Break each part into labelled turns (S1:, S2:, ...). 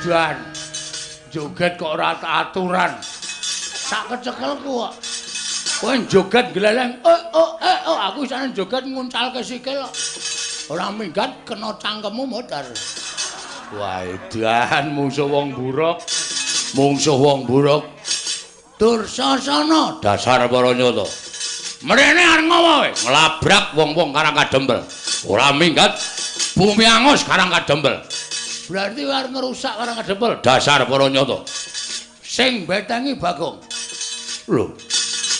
S1: Edan. Joget kok ora aturan. Sak kecekelku kok. Kowe joget gleleng, oh oh eh oh aku isane joget nguncalke sikil kok. Ora minggat kena cangkemmu modar. Wah, edan mungsuh wong buruk. Mungsuh wong buruk. Dursasana dasar para nyata. Mrene arep ngopo kowe? Nglabrak wong-wong Karang Kadempel. Ora minggat bumi angus Karang Kadempel. Berarti kowe arep ngrusak Karang Kadempel dasar para nyata. Sing betengi Bagong. Lho.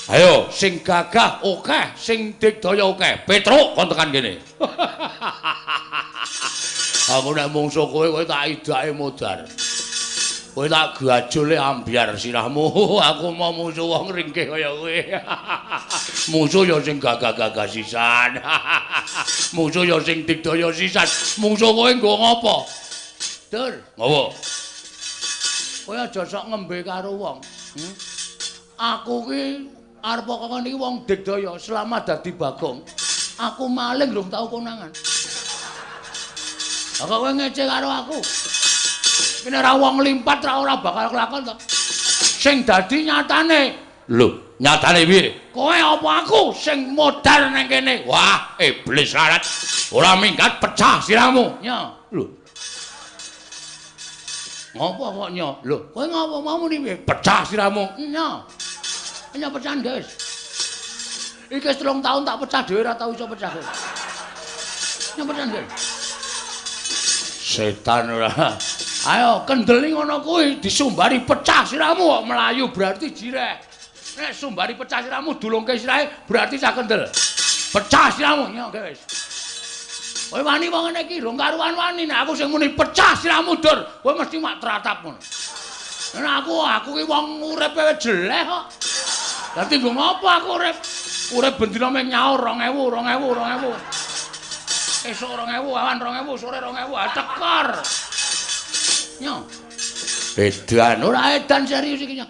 S1: Ayo sing gagah akeh, sing digdaya akeh. Petruk kon tekan kene. Aku nek mungsuh kowe, kowe tak idake modar. Kowe tak gajole ambyar sirahmu. Aku mau mungsuh wong ringkih kaya kowe. Mungsuh ya sing gagah-gagah sisan. Mungsuh ya sing digdaya sisan. Mungsuh kowe nggo ngopo? Dur, ngopo? Kowe aja sok ngembe karo wong. Aku ki arep kok niki wong digdaya selama dadi Bagong. Aku maling rung tau konangan. Lah kok kowe ngece karo aku? Kene ora wong limpat ra ora bakal kelakon to. Sing dadi nyatane. Lho, nyatane piye? Kowe apa aku sing modar nang kene? Wah, iblis larat. Ora minggat pecah sirahmu. Nya. Lho. Ngopo kok nya? Lho, kowe ngopo mau muni piye? Pecah sirahmu. Nya. Nya pecahan, guys. Iki wis 3 tahun tak pecah dhewe ora tau iso pecah. Nya pecahan, guys. Setan ora. Ayo kendeli ngono kuwi disumbari pecah sirahmu kok melayu berarti jireh. Nek sumbari pecah sirahmu dulungke sirahe berarti cah kendel. Pecah sirahmu nya wis. Kowe wani wong ngene iki rong karuan wani nek aku sing muni pecah sirahmu dur, kowe mesti mak tratap ngono. Nek aku ki wong uripe jeleh kok. Dadi nggo ngopo aku urip? Urip bendina mung nyaur 2000 2000 2000. Esuk 2000, awan 2000, sore 2000, ah tekor. Nyo. Edan ora edan serius iki nyo.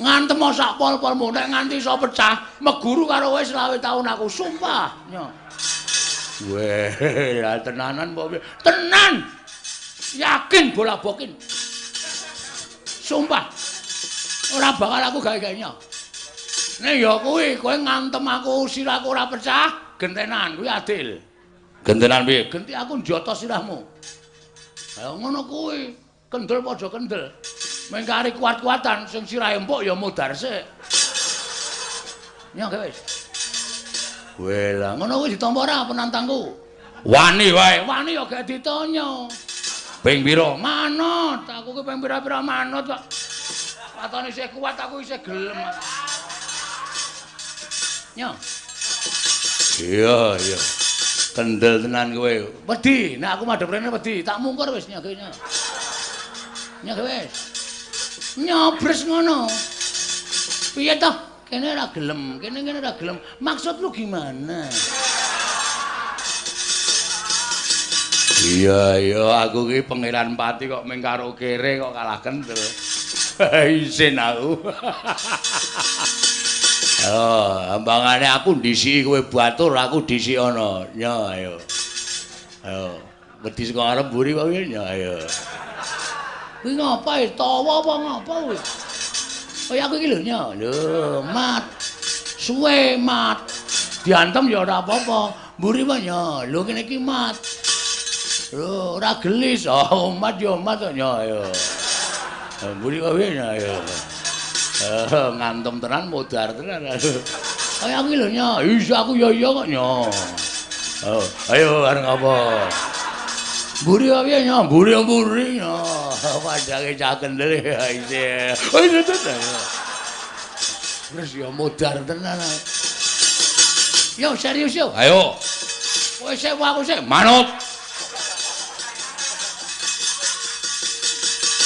S1: Ngantem sak pol-polmu nek nganti iso pecah, meguru karo kowe 25 taun aku sumpah. Nyo. Weh, lah tenanan apa piye? Tenan. Yakin bola bokin. Sumpah. Ora bakal aku gawe-gawe nyo. Nek ya kuwi kowe ngantem aku sirahku ora pecah, gentenan kuwi adil. Gentenan piye? Genti aku njotos sirahmu. Ayo ngono kuwi, kendel padha kendel. Meng kari kuat-kuatan sing sirahe empuk ya modar sik. Nya wis. Weh lah ngono kuwi ditampa ora penantangku? Wani wae, wani ya gak ditanya. Ping pira? Manut, aku ki ping pira-pira manut kok. Watone isih kuat aku isih gelem. Nya. Iya, iya. Kendel tenan kowe. Wedi, nek aku madhep rene wedi, tak mungkur wis nya kene. Nya wis. Nyobres ngono. Piye toh? Kene ora gelem, kene kene ora gelem. Maksud lu gimana? Iya, iya, aku ki Pangeran Pati kok mung karo kere kok kalah kendel. Isin aku. Oh, ambangane aku ndisiki kowe batur, aku dhisik ana. Nya, ayo. Ayo, wedi saka ngarep mburi kok piye? Nya, ayo. Kuwi ngapa e? Tawa apa ngapa kuwi? Kaya aku iki lho, nya. Lho, mat. Suwe mat. Diantem ya ora apa-apa. Mburi wae nya. Lho kene iki mat. Lho, ora gelis. Oh, mat ya mat kok nya, ayo. Mburi wae nya, ayo. Ngantem tenan modar tenan. Kaya aku lho nya. Iya aku ya iya kok nya. Oh, ayo arep ngapa? Mburi piye nya? Mburi-mburi nya. Padake cah kendel ya isih. Oh iya tenan. Terus ya modar tenan. Yo serius yo. Ayo. Kowe sik aku sik manut.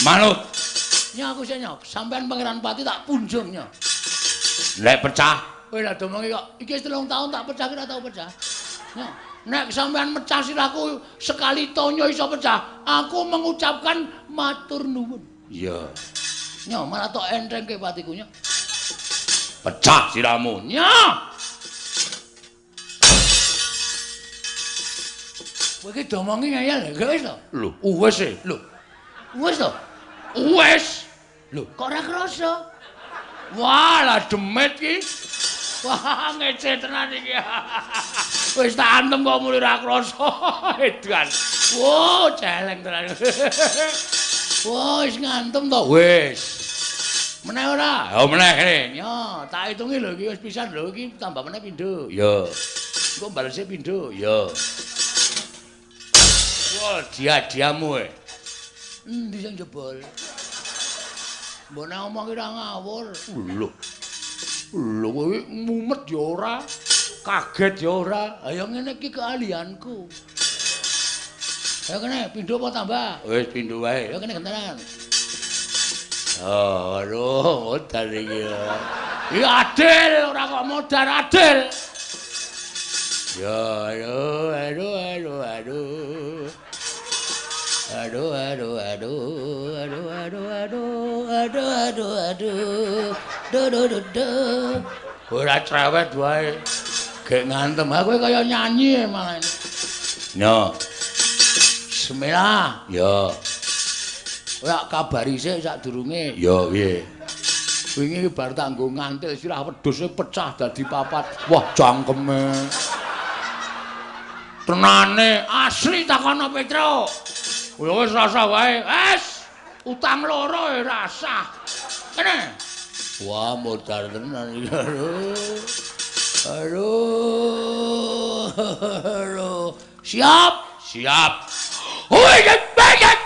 S1: Manut. Nya aku sik nya, sampean Pangeran Pati tak punjung nya. Nek pecah, kowe lha domongi kok iki wis 3 tahun tak pecah ora tau pecah. Nya, nek sampean mecah sirahku sekali tonyo iso pecah, aku mengucapkan matur nuwun. Iya. Nya malah tok entengke patiku nya. Pecah sirahmu. Nya. Kowe iki domongi ngeyel, gak wis to? Lho, wis e. Lho. Wis to? Wis. Lho, kok ora krasa? Wah, lah demit iki. Wah, ngece tenan iki. Wis tak antem kok muni ora krasa. Edan. Wah, celeng tenan. Wah, wis ngantem to? Wis. Meneh ora? Ya meneh kene. Ya, tak hitungi lho iki wis pisan lho iki tambah meneh pindho. Ya. Engko balese pindho. Ya. Wah, dia-diamu e. Endi sing jebol? Mbok nek omong ki ora ngawur. Lho. Lho kowe mumet ya ora, kaget ya ora. Ha ya ngene iki keahlianku. Ya kene pindho apa tambah? Wis pindho wae. Ya kene gentenan. Oh, aduh, modar iki. Iki adil, ora kok modar adil. Ya, aduh, aduh, aduh, aduh. Aduh, aduh, aduh, aduh, aduh, aduh, aduh, aduh, aduh, do, do, do, do. Ora cerewet wae. Gek ngantem, aku kaya nyanyi malah. Yo. Bismillah. Yo. Kowe kabari sik sadurunge. Ya piye? Wingi bar tak nggo ngantil sirah wedhuse pecah dadi papat. Wah, cangkeme. Tenane asli takono Petro. Wis rasa wae. Wis, utang loro ya rasah. Kene. Wah, modar tenan iki. Aduh. Aduh. Aduh. Siap? Siap. Woi, banget.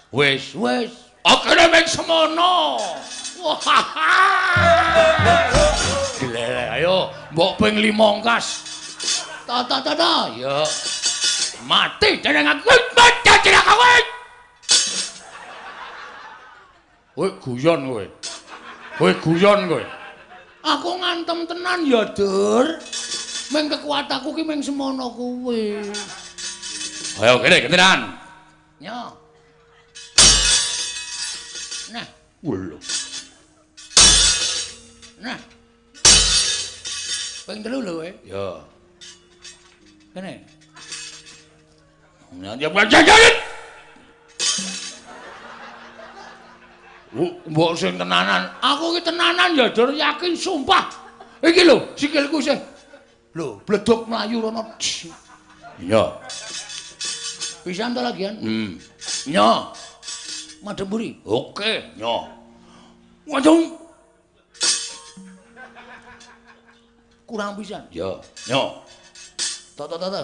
S1: Wis, wis. Akene mek semono. Wah. Glelek, ayo mbok ping 5 ongkas. Ta ta ta ta. Ya. Mati jeneng aku. Mati jeneng aku. Kowe guyon kowe. Kowe guyon kowe. Aku ngantem tenan ya, Dur. Meng kekuatanku ki meng semono kuwi. Ayo kene gentenan. Yo. Nah, lho. Nah. Ping 3 lho kowe. Ya. Kene. Nah, ya jajan. Mbok sing tenanan. Aku ki tenanan ya, Dur, yakin sumpah. Iki lho, sikilku sih. Lho, bledok mlayu rono. Iya. Pisan to lagian? Nyo. Madhep mburi. Oke, nyo. Waduh. Kurang pisan. Ya, nyo. To to to to.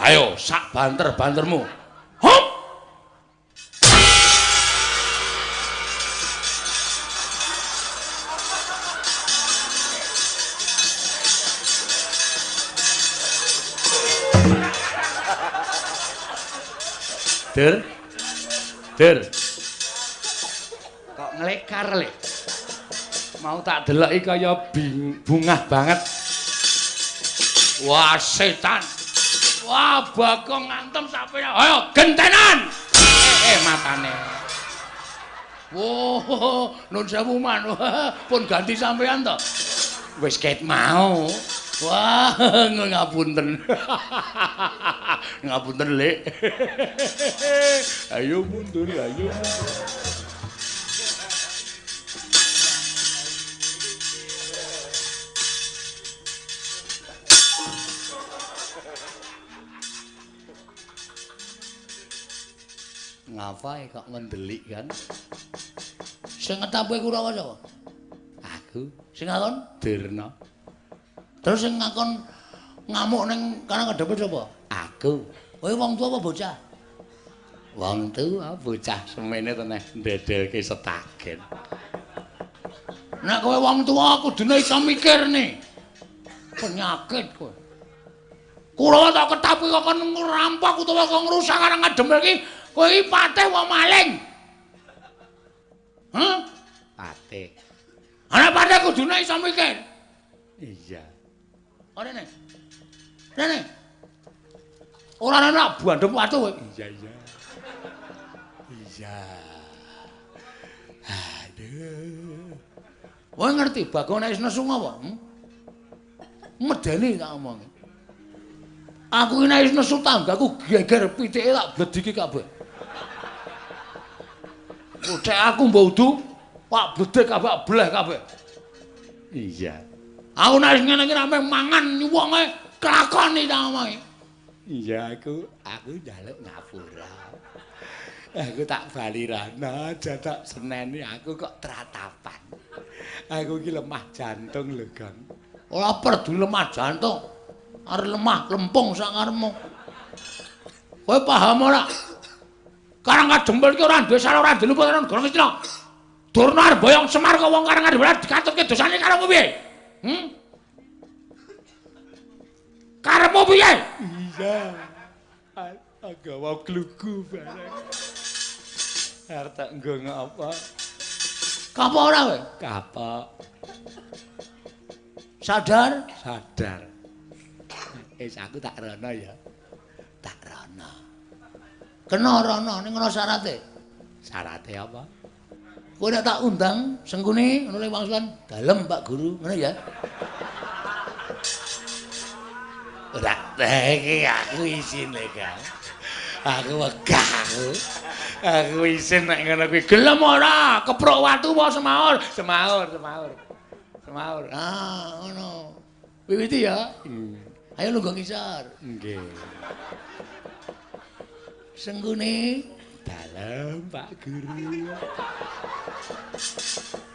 S1: Ayo sak banter-bantermu. Hop. Dur. Dur. Kok nglekar le. Mau tak deloki kaya bungah banget. Wah, setan. Wah, Bagong ngantem sampe. Ayo gentenan. Matane. Wah, nun sewu man. Pun ganti sampean to. Wis ket mau. Wah, ngapunten. Ngapunten, Lek. Ayo mundur, ayo. Ngapae kok ngendelik kan? Sing ngetape Kurawa sapa? Aku. Sing ngakon Durna. Terus sing ngakon ngamuk ning karang kadepe sapa? Aku. Kowe wong tuwa apa bocah? Wong tuwa, bocah semene teneh ndedelke setagen. Nek kowe wong tuwa kudune iso mikir nih. Penyakit kowe. Kurawa tak ketapi kok kon ngrampok utawa kok ngrusak karang kademel iki. Kowe iki patih wong maling. Hah? Patih. Ana patih kudune iso mikir. Iya. Ora rene. Rene. Ora ana bandem watu kowe. Iya, iya. Iya. Aduh. Kowe ngerti Bagong nek wis nesu apa? Medeni tak omongi. Aku iki nek nesu tanggaku geger pitike tak blediki kabeh. Ucek aku mbok udu, pak bledek kabeh bleh kabeh.
S2: Iya.
S1: Aku nek ngene iki rame mangan wonge kelakoni tak omongi.
S2: Iya, aku njaluk ngapura. Aku tak bali rana, aja tak seneni aku kok tratapan. Aku iki lemah jantung lho, Gong.
S1: Ora perdu lemah jantung. Arep lemah lempung sak karepmu. Kowe paham ora? Karang Kadempel iki ora duwe salah ora duwe luput karo negara Ngastina. Durna arep boyong Semar kok wong Karang Kadempel dikatutke dosane karo piye? Hmm? Karepmu piye?
S2: Iya. Agawa glugu bareng. Arep tak nggo ngapa?
S1: Kapok ora kowe?
S2: Kapok.
S1: Sadar?
S2: Sadar. Wis aku tak rono ya.
S1: Tak rono. Kena rono ning ngono syarate.
S2: Syarate apa?
S1: Kowe nek tak undang Sengkuni ngono le wangsulan dalem Pak Guru, ngono ya.
S2: Ora iki aku isin lho, Kang. Aku wegah aku. Aku isin nek ngono kuwi.
S1: Gelem ora? Keprok watu apa semaur?
S2: Semaur, semaur. Semaur.
S1: Ah, ngono. Wiwiti ya. Ayo lungguh ngisor.
S2: Nggih.
S1: Sengkuni
S2: dalem Pak Guru.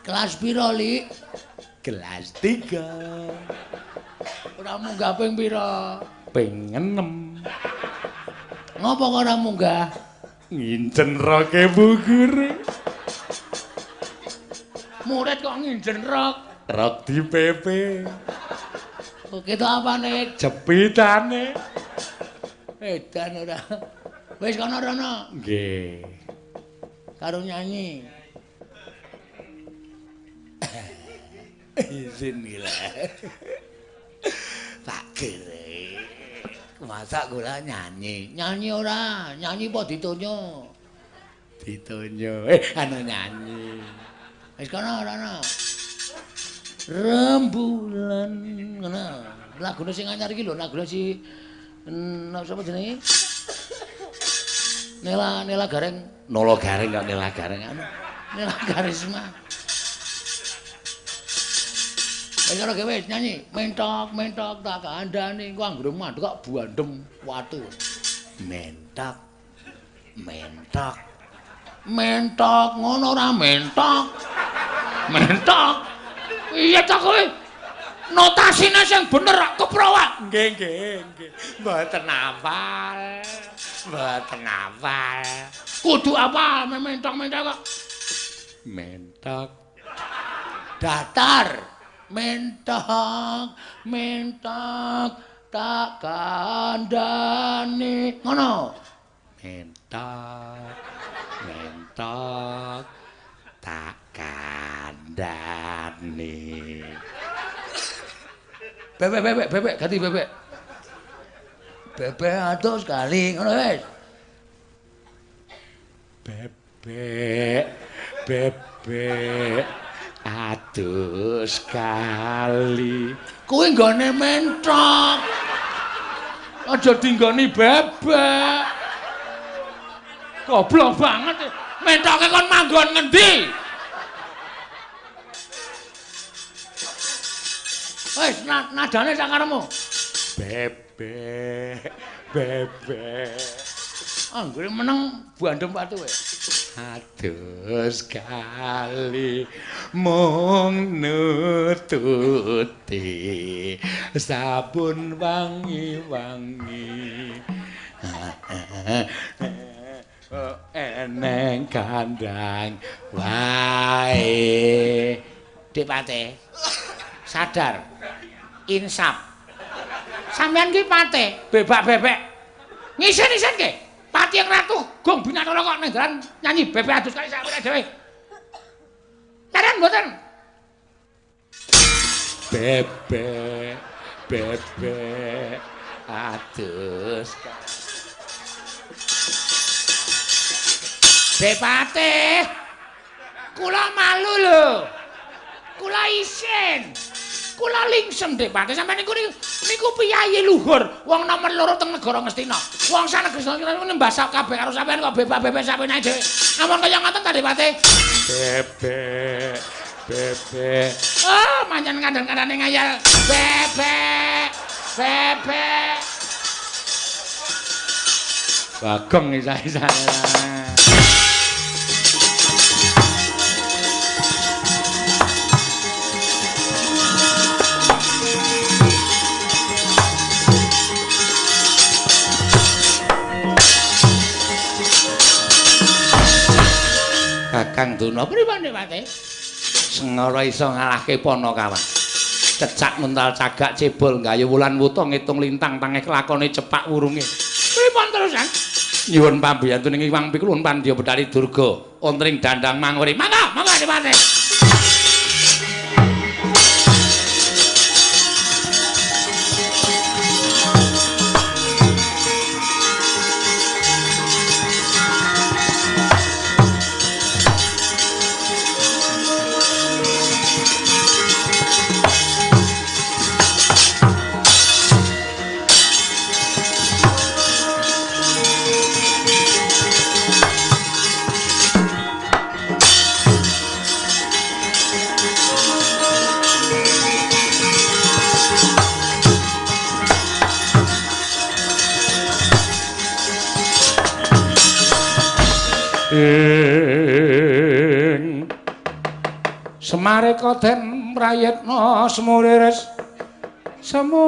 S1: Kelas piro, Lik?
S2: Kelas 3.
S1: Ora munggah ping pira?
S2: Ping 6.
S1: Ngopo kok ora munggah?
S2: Nginjen roke Bu Guru.
S1: Murid kok nginjen rok?
S2: Rok di PP.
S1: Oke to apane?
S2: Jepitane.
S1: Edan ora. Wis kono rono.
S2: Nggih.
S1: Karo nyanyi.
S2: Izin gila. Pak Guru. Masa kula nyanyi?
S1: Nyanyi ora, nyanyi apa ditonyo?
S2: Ditonyo. Anu nyanyi.
S1: Wis kono rono. Rembulan ngono. Lagune sing anyar iki lho, lagune si sapa jenenge? Nela Nela Gareng.
S2: Nolo Gareng kok Nela Gareng
S1: anu. Nela Karisma. Wis ora gawe nyanyi, mentok mentok tak kandhani ku anggere mandek kok buandem watu.
S2: Mentok. Mentok.
S1: Mentok ngono ora mentok. Mentok. Iya ta kowe? Notasine sing bener kok keprowak.
S2: Nggih, nggih, nggih. Mboten hafal. Mboten hafal.
S1: Kudu hafal mentok-mentok kok.
S2: Mentok.
S1: Datar. Mentok, mentok tak kandhani. Ngono.
S2: Mentok. Mentok tak kandhani.
S1: Bebek bebek bebek ganti bebek. Bebek atus kali ngono wis.
S2: Bebek bebek atus kali.
S1: Kuwi nggone mentok. Aja dinggoni bebek. Goblok banget. Mentoke kon manggon ngendi? Wis nadane sak karepmu.
S2: Bebek bebek.
S1: Anggere meneng bandem watu kowe.
S2: Atus kali mung nututi sabun wangi-wangi. Eneng kandang wae.
S1: Dik Pate. Sadar. Insaf. Sampeyan ki Pate, bebak-bebek. Ngisin-isin ke? Pati yang ratu Gong Binatara kok ning dalan nyanyi bebek adus kali sak dhewe. Leren mboten?
S2: Bebek bebek adus.
S1: Depate. Kula malu lho. Kula isin. Kula lingsem Dik Pati sampeyan niku niku piyayi luhur, wong nomor 2 teng negara Ngastina. Wong sak negara niku nembah sak kabeh karo sampeyan kok bebas-bebas sampeyan dhewe. Ampun kaya ngoten ta Dik Pati?
S2: Bebek, bebek.
S1: Ah, manjen kandhan-kandhane ngayal. Bebek, bebek.
S2: Bagong isa-isane.
S1: Kakang Durna pripun Dik Pati?
S2: Sengara iso ngalahke Panakawan. Cecak mental cagak cebol gayu wulan wuta ngitung lintang tangeh kelakone cepak wurunge.
S1: Pripun terusan?
S2: Nyuwun pambiyantu ning Iwang Pikulun Pandya Betari Durga wonten ing Dandang Manguri.
S1: Mangga, mangga Dik Pati.
S2: Ing Semareka den prayitna semurires semurires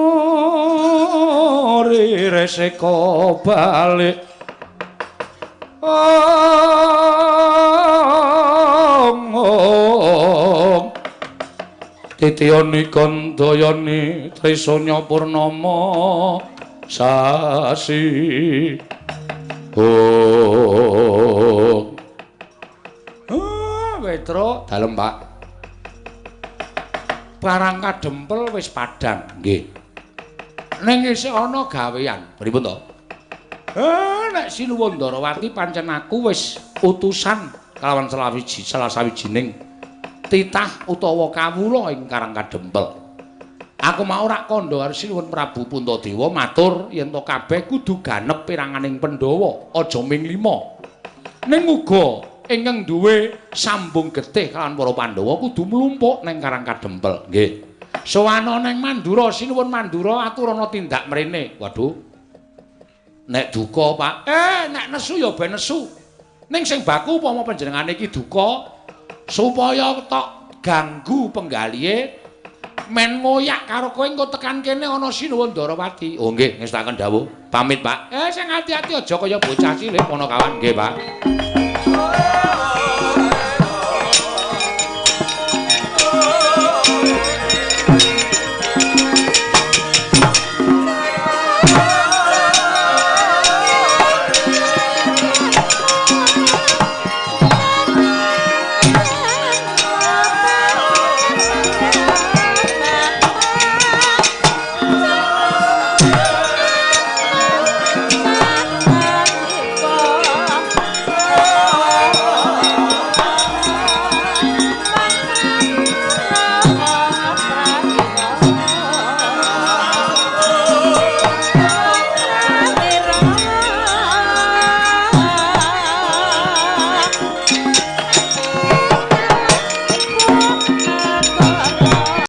S2: eka balik ong titiyani kandayani trisanya purnama sasi. Oh.
S1: Ah, Petro,
S2: dalem Pak. Parang kadempel wis padhang, nggih. Ning isih ana gawean. Pripun to? Nek Sinuwun Ndarawati pancen aku wis utusan kalawan salah sawijining titah utawa kawula ing Karang Kadempel. Aku mau rak kandha karo Sinuwun Prabu Puntadewa matur yen to kabeh kudu ganep piranganing Pandhawa, aja ming 5. Ning uga ingkang duwe sambung getih kalawan para Pandhawa kudu mlumpuk ning Karang Kadempel. Nggih. Sowana ning Mandura, Sinuwun Mandura aturana tindak mrene. Waduh. Nek duka, Pak. Nek nesu ya ben nesu. Ning sing baku upama panjenengane iki duka supaya tok ganggu penggalihe men ngoyak karo kowe engko tekan kene ana Sinuwun Ndarawati. Oh nggih, ngestakaken dawuh. Pamit, Pak. Sing ati-ati aja kaya bocah cilik Panakawan. Nggih, Pak.